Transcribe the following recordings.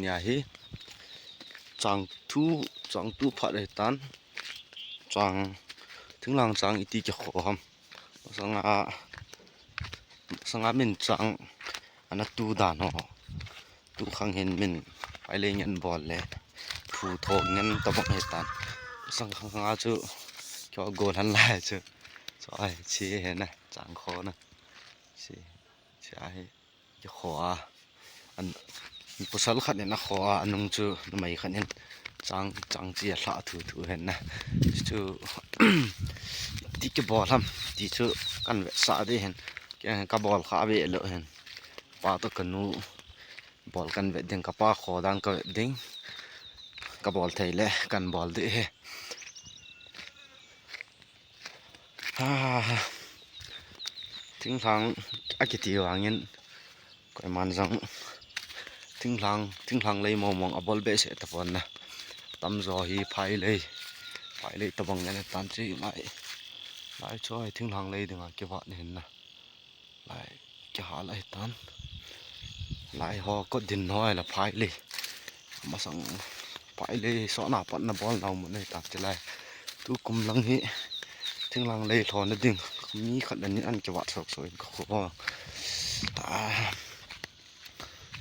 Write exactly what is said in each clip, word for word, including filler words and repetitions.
Nia hi chang thu, chang thu phat ahi tan. Chang, thinglhang chang iti kikho ham. Masanga, masanga min chang ana tu dan ho. Tu khang hin min Phailei ngen bol le. Phu tho ngen tabang ahi tan. Masang khang khang a chu kyo gol han lai chu. So ai chi he na chang kho na. Si, si ahi. Kikho a, an, pasal khat in akho a, anung chu numei khat in chang, chang chi alha thu thu hen na. Chu, ti kibol ham, ti chu kan vetsah ding hen. Kei kabol kha ve lou hen. Pa toh kanu bol kan vet ding, kapa kho dan ka vet ding. Kabol thei le kan bol ding ahi. Ah, thinglhang akiti vangin koiman jong thinglhang, thinglhang lei mong mong abol behseh tapon na. Tamjo hi Phailei, Phailei tabang ngen tan chi lai. Lai chu hi thinglhang lei dinga kivat ni hin na. Lai kihal ahi tan. Lai ho kot din ho ahi la Phailei. Masang Phailei sona patna bol nau mun ahi tan chi lai. Tukum lang hi thinglhang lei lhona ding mi khat le ni an kivat sok sok in ka kho. Ta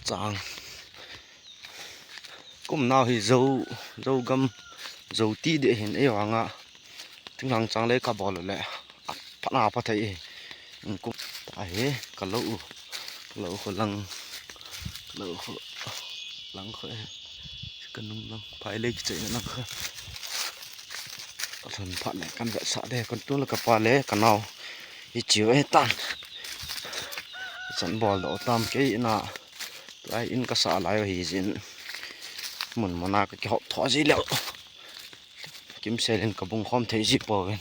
chang. Kum nau hi Zo, Zogam, Zo ti ding hin ei vanga. Thinglhang chang lei kabol le. Phat na pha thei. Kum ta hi, ka lou u. Ka lou u lang. Ka lou u lang kho. Ka nung lang. Phailei kichai na lang kho. Ka lhun phat le kan vetsah ding, kan tu le kapa le ka nau. Hi chiu ahi tan. Chan bol doh tam kei na. Tua in kasa lai u hi jin. Mun mun a ka kihop tho ji leu. Kimsel in ka bung khom thei ji pouvin.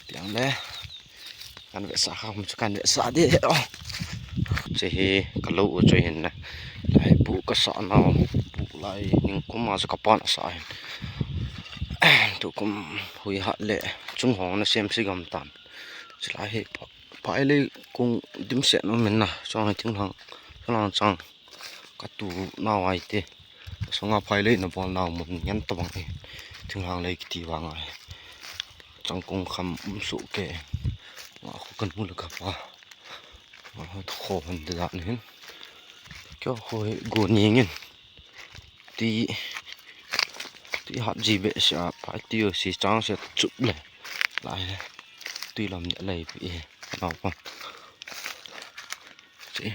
Tiang le. Kan vetsah kha hum chu kan vetsah ding. Che hi ka lou u chu hin na. Lai bu kasa nau. Bu lai ningkum a chu kapan asa hin. Tukum hui hat le chung hong na sem si gam tan. Chulai hi Phailei kung dimset nom in na. Chuang hi thinglhang, thinglhang chang. Ka tu nau ahi te. Sunga Phailei na bol nau mun ngen tabang e. Thinglhang lei kiti vang ahi. Chang kung kham um su ke. Nga khu kan mu le kapa. Nga khu kho han de dan hin. Kyo khu hi gu ni ngin. Ti, ti hat ji behseh a, pa ti u si chang se chup le. Lai le. Tui lam de lei pi e. Nau pa. Che.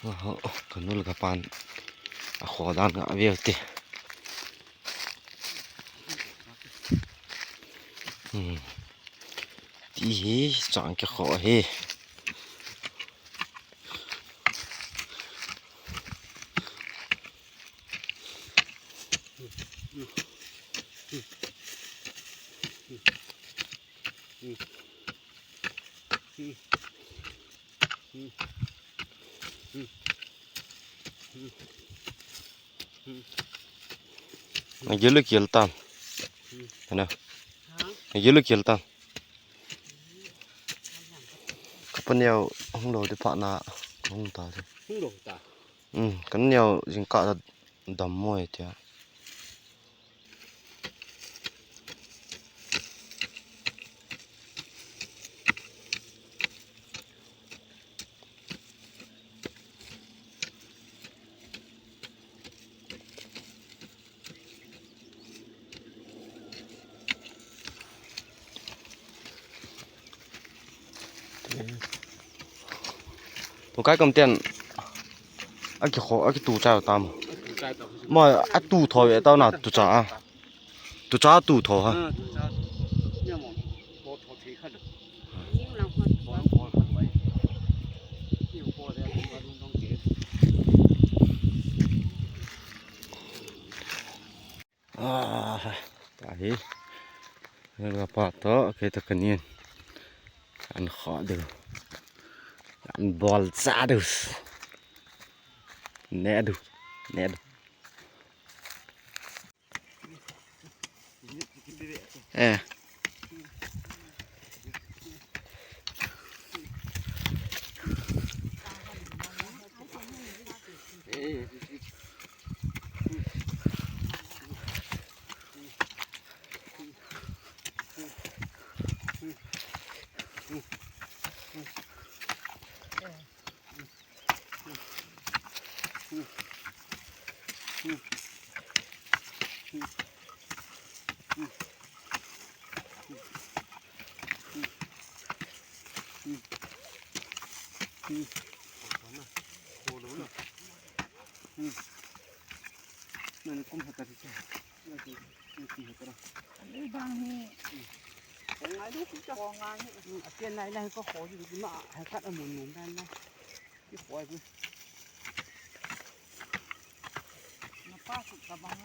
Oho, ka nu le kapan. Akho dan nga ve u te. Hmm. Ti hi chang kikho hi. Na gelu kel tam. Ana. Na gelu kel tam. Ka pa neo hung lou di pa na hung ta. Hung lou ta. Um, ka neo jingkah ta dam mo e tia. Tukai kom tian. Aki kho, aki tu cha tam. Mo atu tho ve tau na tu cha. Tu cha tu tho ha. Ah, ta hi. Ka pa to, kei to ka nin. An kho du. An bol cha du. Ne du. Ne du. Eh. Bang hi. Ko ngai lu ki ka. Ko ngai. Apian nai nai ko ko di ma ha ka amun mun dan na. Ki ko ai bu. Na pa su ka bang.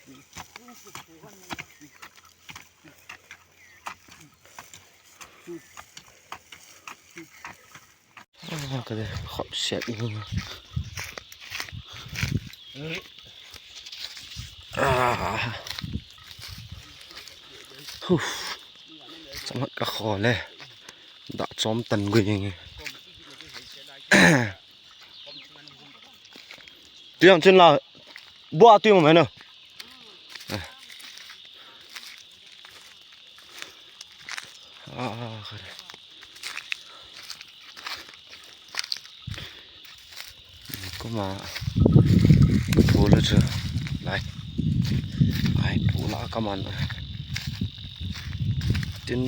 Lu su su wan na. Ah, ka de khop siat ni. Ah. Huf. Chamat ka kho le. Da chom tan gui nge. Tiang chin la. Bua tiang mai na. Ah, kare. Kuma pula chu lai. Ai pula kaman. Tin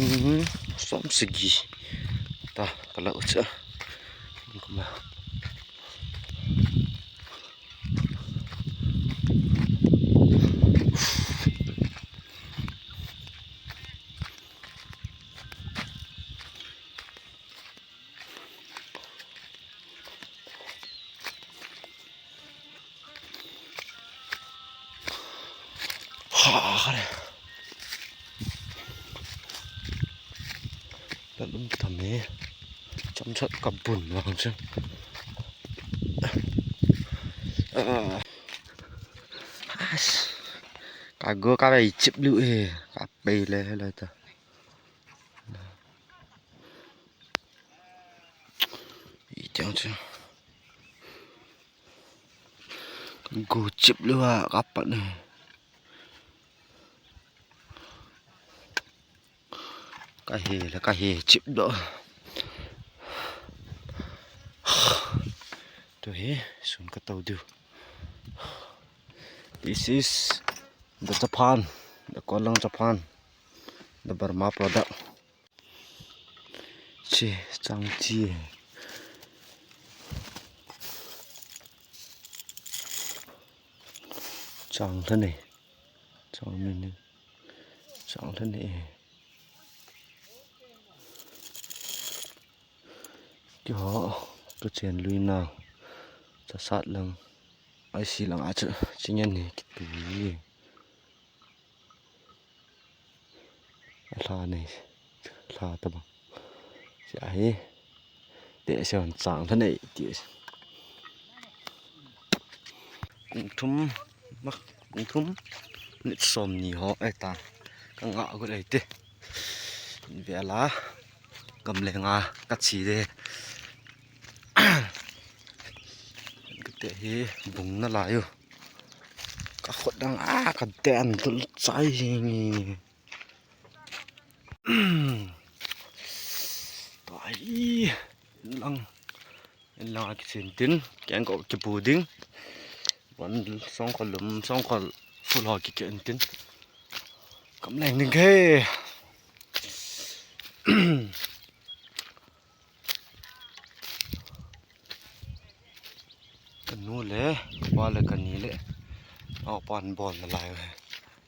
som sigi. Ta kala ucha. Kuma. Ha, kare. Lalum tam e. Chomchat ka bun vang chu. Ah. As. Ka go ka bei chip lu e. Ka bei le le ta. Itiang chu. Go chip lu a ka pat ne. Ka he le ka he chip do. Tu hi sun ka tau diu. This is the Japan, the Kolang Japan, the Burma product. Chi chang chi. Chang thane. Chang min. Chang thane. Kiho, ka chen lui na. Cha sat lang. Ai si lang a cha. Chi ngen ni kitu. Hla nei, hla ta bang. Sia hi, te se hon chang tha nei, ti. Kum thum, mak, kum thum, nit som ni ho, ai ta, ka nga gu lei te. Ve la, gam le nga, ka chi de. Ka te hi, bung na la yu. Ka khut dang a ka den tul chai hi. Tua hi lang, lang a kichen tin, keng ko kipu ding. Van songkhol lum, songkhol full ho kichen tin. Kam leng ding ke. Ka nu le, ka pa le, ka ni le. Au pan bol na lai.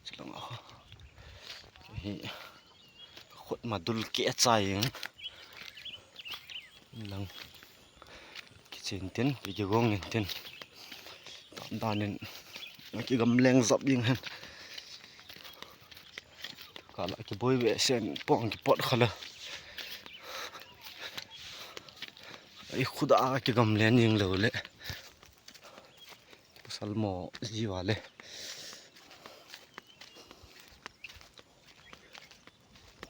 Chilang a. Hi. Khut ma dul ke chai ing. Lang. Kichen tin, kigong in tin. Tam dan in. Kigam leng zap ing hen. Kala kiboi ve sen pong kipot khala. Ai khuda kigam len ing lo le. Pasal mo jiwa le.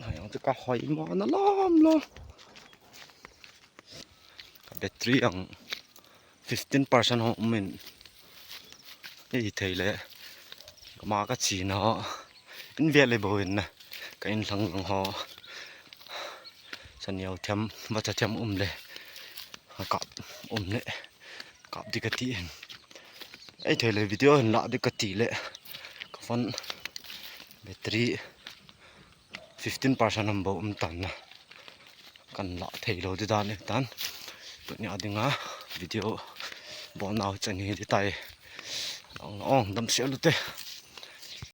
Hai ang ka hoi mo na lom lo. Ka battery ang fifteen percent ho min. Ei thei le. Ka ma ka chi na ho. In ve le bo in na. Ka in lang lang ho. Sa niau thiam, ba cha thiam um le. Ha kap um le. Kap di ka ti in. Ei thei le video in la di ka ti le. Ka phone battery fifteen percent am bo um tan na. Kan la thei lo di dan e tan. Tuni a dinga video bol nau chan hi di tai. Ong, ong, dam sia lu te.